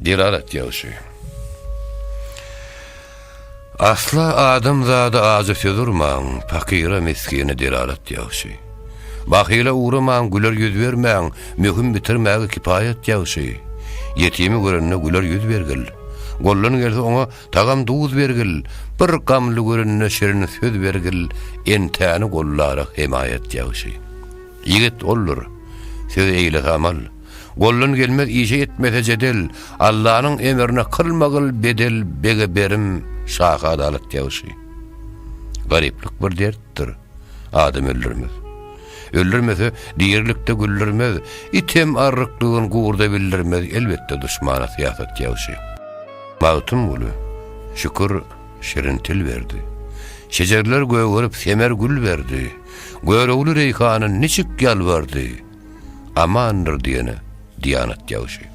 Delalat ýagşy. Asla adamzada ajy söz urmaň, Pakyra, misgine delalat ýagşy. Bahyla ugramaň, güler ýüz bermäň, Möhüm bitirmäge kipaýat ýagşy. Ýetimi görende güler ýüz bergil. Goldan gelse oňa tagam-duz bergil, Bir gamly görende şirin söz bergil, Entäni gollara hemaýat ýagşy. Ýigit oldur, söz eýlese amal. Goldan gelmez işe etmese jedel, Allanyň emrine kylmagyl bedel, Bege berim, şaha adalat ýagşy. Garyplyk bir dertdir, adam öldürmez. Öldürmese, dirilikde güldürmez, It hem arryklygyn gurda bildirmez, Elbetde duşmana syýasat ýagşy. Magtymguly, şükür, şirin til berdi. Şejerler gögerip, semer gül berdi. Görogly reýhana niçik ýalbardy, Amandyr diýene diýanat ýagşy.